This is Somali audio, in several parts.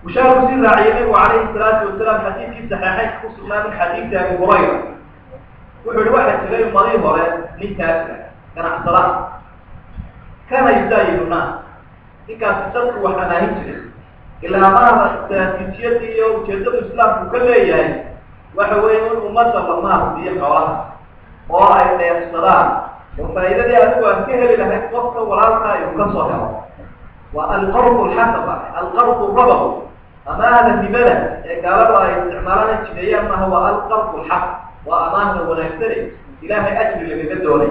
Mushaarku sii raaciyay nabigu calayhi salaatu wasalaam xadiidkii saxiixaynka ku sugnaa min xadiidi Abi Hurayra. Wuxuu yihi waxaa jiray umadii hore nin taajira, ganacsada, kana yusaayidu nnaas. Ninkaasi dadku wax amaahin jiray. Ilaa amaahda istraatiijiyada iyo ujeedadu islaamku ka leeyahay waxa weeye in ummadda la maal siiyo xoolaha oo ay dheefsadaan, oo faa'iidadii adigu aan ka heli lahayd qofka walaalkaa uu ka soo helo. Waa alqardu alxasan, alqardu rabaw. Amaahda ribada ee gaaladu ay isticmaalaan jideeyaan maaha, waa alqardu alxasan, waa amaahda wanaagsane ilaahay ajri lagaga doonay.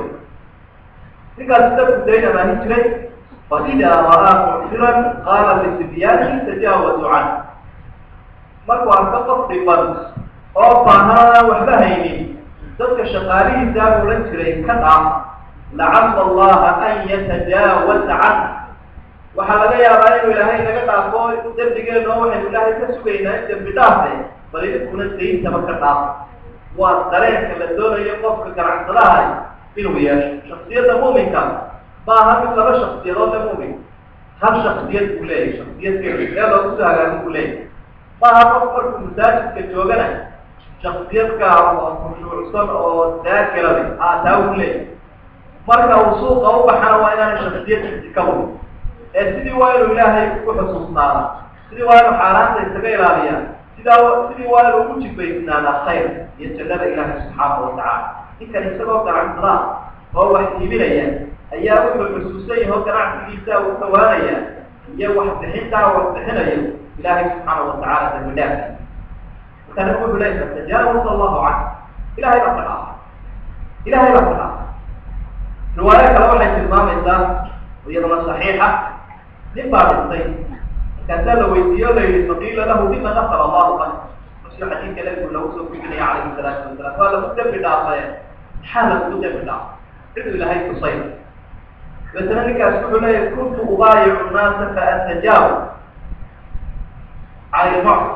Ninkaasi dadku dayn amaahin jiray. Faidaa ra'aa mucsiran qaala lisibyaanihi tajaawazuu canh. Markuu arko qof dhiban oo baahanaan waxba haynin, dadka shaqaalihiisaa buu odhan jiray: "Ka dhaaf, lacalla allaha an yatajaawaza canh." Waxaa laga yaabaa inuu Ilaahay naga dhaafo dembigeena, oo waxaynu Ilaahay ka sugaynaa in dembi dhaafe, bal idinkuna dayntaba ka dhaaf. Waa dareenka la doonayo qofka ganacsadaha inuu yeesho. Shaksiyadda mu'minka maaha mid laba shaksiyadood le. Mu'min hal shaksiyad buu leeyahy, shaksiyad keli meel loogu soo hagaagin buu leeyahy. Maaha qof markuu masaajidka joogana shaksiyad gaar oo khushuucsan oo daakira leh, a taa uu leeyahy. Marka uu suuqa u baxana waa inaana shaksiyadiisi ka lumin, ee sidii waa inuu Ilaahay ku xusuusnaada, sidii waa inuu xaaraanta isaga ilaaliyaa, sidii waa inuu ugu jibaysnaadaa khayr iyo jannada Ilaahay subxaanahu watacaala. Ninkan isagoo ganacsadaa oo wax iibinaya ayaa wuxuu xusuusan yahay oo ganacsigiisa uu dhawaanaya iyo waxbixintaa wax bixinayo Ilaahay subxaanahu watacaala dambi dhaafkiisa. Markaa nabigu wuxuu leeyay: "Fatajaawaz allahu canh." Ilahay baa ka dhaafay, Ilahay baa ka dhaafay. Riwaayo kale waxay tilmaamaysaa, iyaduna saxiixa, nin baa dhintay. Markaasaa la weydiiye o la yihi, faqiila lahu: "Bima gafara allahu lak?" Masuu xadiidka nabigu lagu soo gudbinaya calayhi salaatu wasalaam. Waa lagu dembi dhaafaye, maxaa lagugu dembi dhaafay? Ciduu Ilaahay tusay. Dabeetana ninkaas wuxuu leeyahy: "Kuntu ubaayicu nnaasa faatajaawaz cala ilmucsi."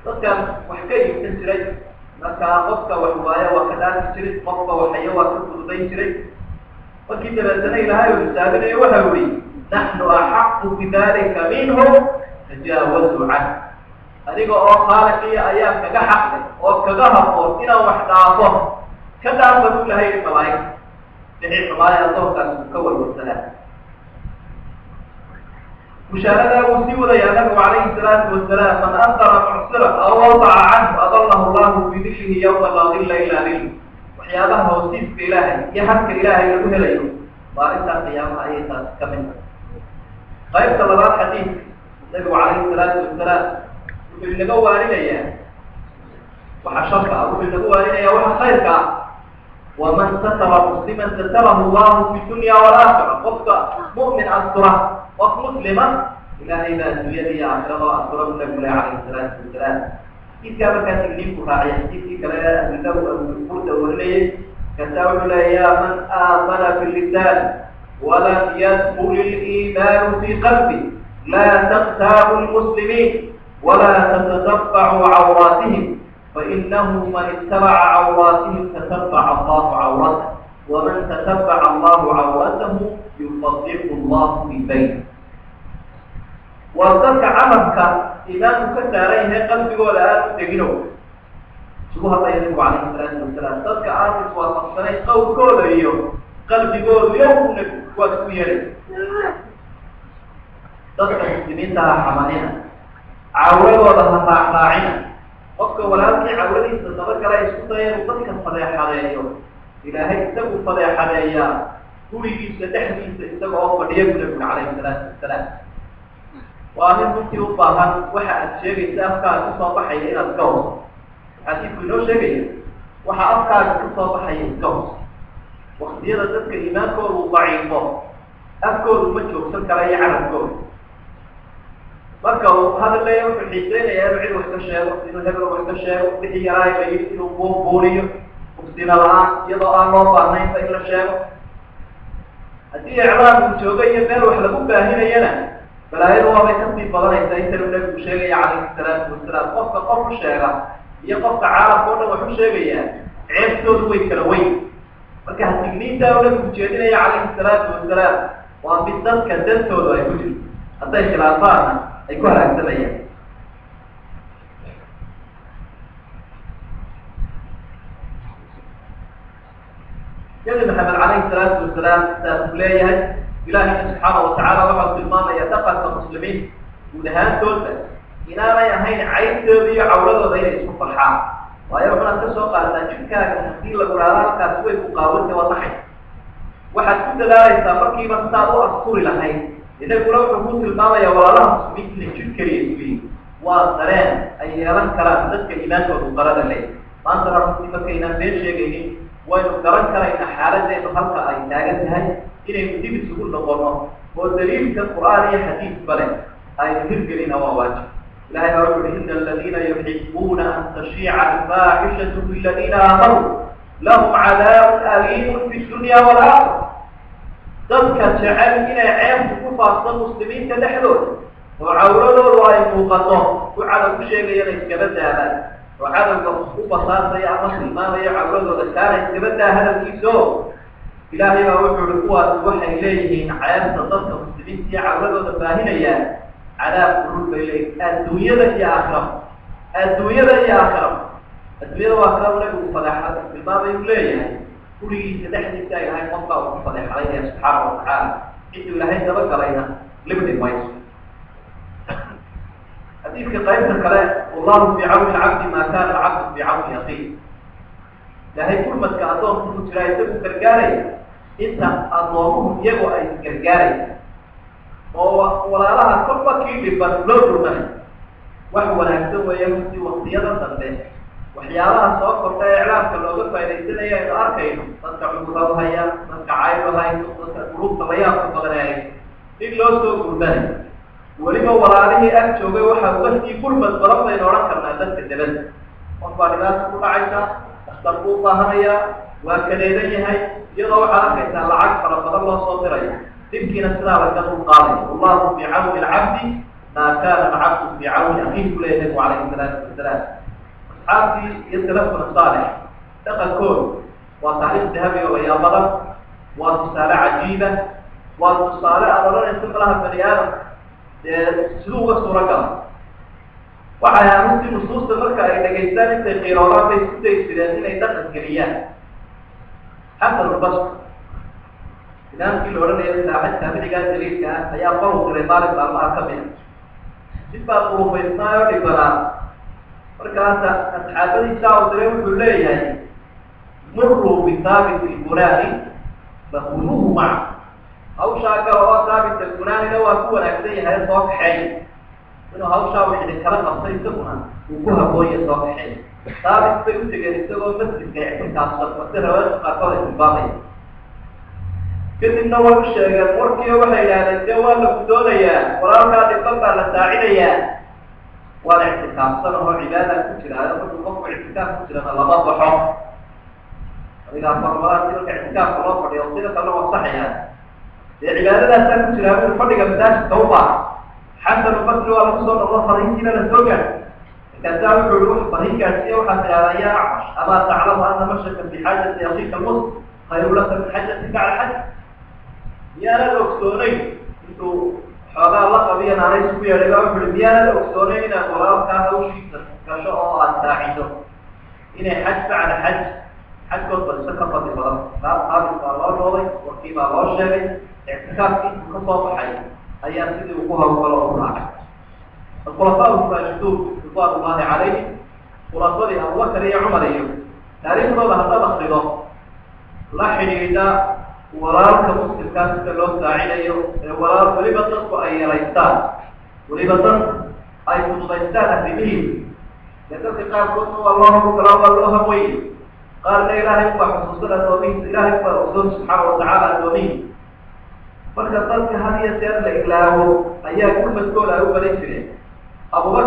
Dadkaan wax ka iibsan jiray, markaa qofka wax waayo waa ka dhaafi jiray, qofka waxayo waa ka fududayn jiray. Markii dabeetana Ilaahay uu xisaabinayo, waxa uri: "Naxnu axaqu bidalika minhu, tajaawazuu canh." Adiga oo khaaliqiya ayaa kaga xaqleh oo kaga haboon inaan wax dhaafo. Ka dhaafa, buu Ilahay yihi malaa'igta, wixii xumaaya addoonkaas uu ka warwarsanaa. Bushaaradaa wuu sii wadayaa nabigu calayhi salaatu wasalaam: man andara mucsiran aw wadaca canhu, adallahu llahu fi dilihi yawma laa dilla ilaa dillu. Waxyaabaha hoosiiska Ilaahay iyo harka Ilaahay lagu helayo maalintaa qiyaamaha ayay taasi ka mid tahay. Qaybta labaad xadiidka, nabigu calayhi salaatu wasalaam wuxuu inaga waarinayaa waxa sharka ah, wuxuu inaga waarinayaa waxa khayrka ah. Waman satara musliman satarahu allahu fi dunya waalaakhira. Qofka mu'min astura, qof muslima, Ilaahay baa adduunyada iyo aakhirada oo astura, buu nabigu leh calayhi salaatu wasalaam. Xadiidkaa markaa tigniinku raaciya xadiidkii kale Abu Burda warinayay. Kaasaa wuxuu leeya: "Ya man aamana bilisaan walam yadkul iliimaanu fi qalbi, laa taktaabu lmuslimiin walaa tatatabbacuu cawraatihim, fainahu man itabaca cawraatihim tatabaca allahu cawratah, waman tatabaca allahu cawratahu yufadiqu allahu fi bayt." Waa dadka camalka iimaanku ka saaran yahay, qalbigooda aada u deginow, isugu hadlaya nabigu calayhi salaatu wasalaam. Dadka aan iswaafaqsanayn qowlkooda iyo qalbigoodu yowna waad ku yeelay. Dadka muslimiinta ha xamanina, cawradooda ha raacraacina. Qofka walaalkii cawradiisa dabagala, isku daya inuu dadka fadeexadeeyo, Ilaahay isagu fadeexadeeyaa gurigiisa dhexdiisa isaga oo fadhiya, bu nabigu calayhi salaatu wasalaam. Waa nin runtii u baahan waxa aad sheegaysa afkaaga kasoo baxaya inaad iska hubso. Xadiidku inoo sheegaya waxa afkaaga kasoo baxaya iska hubso. Waktiyada dadka iimaankoodu daciifo, afkoodu ma joogsan kara iyo carabkooda. Marka uu hadal leeya, wuxuu xiiseynayaa inuu cid wax ka sheego, inuu hebel wax ka sheego, wixii yaraay la yidhi inuu buunbuuniyo, hubsina la-aan, iyadoo aan loo baahnaynba in la sheego. Haddii iclaam uu joogo iyo meel wax lagu baahinayana, balaayadu waabay kasii badanaysaa intanuu nabigu sheegaya calayhi salaatu wasalaam. Qofka qof u sheega iyo qofka caalamka o dhan wax u sheegayaa, ceebtoodu way kala weyn. Marka hadigniintaa uu nabigu jeedinaya calayhi salaatu wasalaam waa mid dadka dantoodu ay ku jirto. Hadday khilaafaanna ay ku halaagsamayaan. Nabi Maxamed calayhi salaatu wasalaam saasuu leeyahay. Ilaahayna subxaana watacaala waxau tilmaamaya dhaqanka muslimiin guud ahaantoodba inaanay ahayn caybtooda iyo cawradooda inay isku farxaan. Waayo waxaad ka soo qaadataa jidhkaaga haddii lagu dhaado halkaasi way ku qaawanta waa naxay, waxaad ku dadaalaysaa markiiba sidaad u asturi lahayd. Inaguna wuxuu ku tilmaamayaa walaalaha muslimiinta inay jidh keliya isu yihiin. Waa dareen ay yeelan karaan dadka iimaankoodu qarada leh. Maantana runtii markaynaan been sheegaynin waynu garan karaynaa xaaladdeenu halka ay taagan tahay, inaynu dib isugu noqono oo daliilka qur-aan iyo xadiisba leh aynu hirgelina waa waajib. Ilahay baa wuxu uhi ina aladiina yuxibuuna an tashiica alfaaxishatu fi ladiina aamanuu lahum cadaabun aliimun fi dunya waalaakhira. Dadka jecel inay ceebku ku faafsan muslimiinta dhexdooda oo cawradoodu ay muuqato, ku cadow ku sheegayana iskaba daabaan, oo cadowga u basaasaya ama tilmaamaya cawradooda kaana iskaba daa hadalkiiso. Ilaahay baa wuxuu uhi kuwaasi waxay leeyihiin ceebta dadka muslimiinta iyo cawradooda baahinayaan cadaab kulul bay leeyihin adduunyada iyo aakhiraba, adduunyada iyo aakhiraba. Adduunyada waa kaa nabigu fadeexada tilmaamayuu leeyahay, gurigiisa dhexdiisa ay lahayn qofkaa uu ku fadeexadaynaya subxaana watacaala, cidduu ilaahay dabagalayna libdhi mayso. Xadiidka qaybta kale, wallahu fii cawni alcabdi maa kaana alcabdu fii cawni akhiih. Ilaahay gurmadka addoonku ku jiraa isagu gargaaraya inta addoomuhu iyagu ay isgargaaraya oo walaalaha kolba kii dhiban loo gurmanay. Wax wanaagsan weeye runtii waktiyada dambe waxyaabaha soo kordha ee iclaamka looga faaidaysanaya aynu arkayno, dadka cuduradu haya, dadka caydu hayso, dadka duruubta layaabka badan ee hayso, in loo soo gurmanay. Weliba walaalihii ag joogay waxaa uga sii gurmad badan baynu odhan karnaa dadka dabadda. Qof baa dhibaata ku dhacaysa, dhakhtar buu baahanayaa, waa kadeedan yahay, iyadoo waxaad arkaysaa lacag fara badan loo soo dirayo, dhibkiina sidaa laga dul qaadayo. Wallahu fii cawni alcabdi maa kaana alcabdu fii cawni akhiih, ku leeyahy nabigu calayhi salaatu wasalaam. Asxaabtii iyo salafuna saalix dhaqankooda waa taariikh dahabi oo layaab badan, waa tusaale cajiiba, waa tusaale aada odhanaysa malaha bani aadam dee siduu uga suuro gala. Waxay ahaan runtii nusuusta marka ay dhegaystaan intay qiiroodaan bay isku dayi jireen inay dhaqan geliyaan. Xasan albasri, imaamkii la odhanayo saaxib taabicigaa daliilka ah, ayaa qor u diray maalin maalmaha ka mid a. Mid baa qurufaysnaayoo dhibanaa, markaasa asxaabadiisaa u diray wuxuu leeyahay muruu bithaabit ilbunaani fakunuuhu maca. Hawshaa gala oo thaabit albunaanina waa ku wanaagsan yahay, soo kaxeey inuu hawshaa wax idin kala qabtay, isaguna uu ku haboonya, soo kaxeey. Thaabit bay u tegeen isagoo masjidka ictikaafsan, si rawaadka qaarkood ay tilmaamaya. Kadibna way u sheegeen warkiio waxay yidhahdeen dee waa lagu doonayaa, walaalkaa dhiban baa la saacidayaa, waana ictikaafsan oo cibaadaan ku jiraayo. Markuu qofku ictikaaf ku jirana lama baxo, adigaa farmadaasi marka ictikaafka loo fadhiyo sida kalena waa saxayaa, dee cibaadadaasaan ku jiraa bui fadhiga masaajidka u baaha. Xasan albasri waa lagu soo noqdo, fariintiina la soo gaadh. Markaasaa wuxuu yihi wax fariin gaadhsiiya, waxaad tidhahdaa yaa Acmash, amaa taclamu ana mashaka fi xaajati akhiika almuslim khayru laka min xajatika cala xaj? Miyaanad ogsoonayn? Intuu xoogaa la qabiya naanay isugu yeedhay baa wuxu uhi miyaanad ogsoonayn inaad walaalkaa hawshiisa gasho oo aada saacido inay xaj bacda xaj xajkood badiso ka fadli badan? Saabit baa loo nooday, warkii baa loo sheegay, ictikaafkii intuu ka soo baxay ayaa sidii ugu hawlgalo oo u raacay. Alkhulafaa raashiduun ridwaan ullahi calayhim, khulafadii Abubakar iyo Cumar iyo taariikhdooda haddaad akrido la xidhiidha walaalka muslimkaa sida loo saacidayo, ee walaal weliba dadku ay yaraystaan, weliba dadku ay fududaystaan arrimihiisa. Dee dadka qaarkoodna waa loo hawlgalaa, waa loo haweyey, qaarna ilaahay ubaa xusuusan addoomihiisa, ilaahay ubaa ogsoon subxaana watacaala addoomihiisa. Marka dadka had iyo jeer la ilaawo ayaa gurmadkooda ay u badan jireen. Abubakar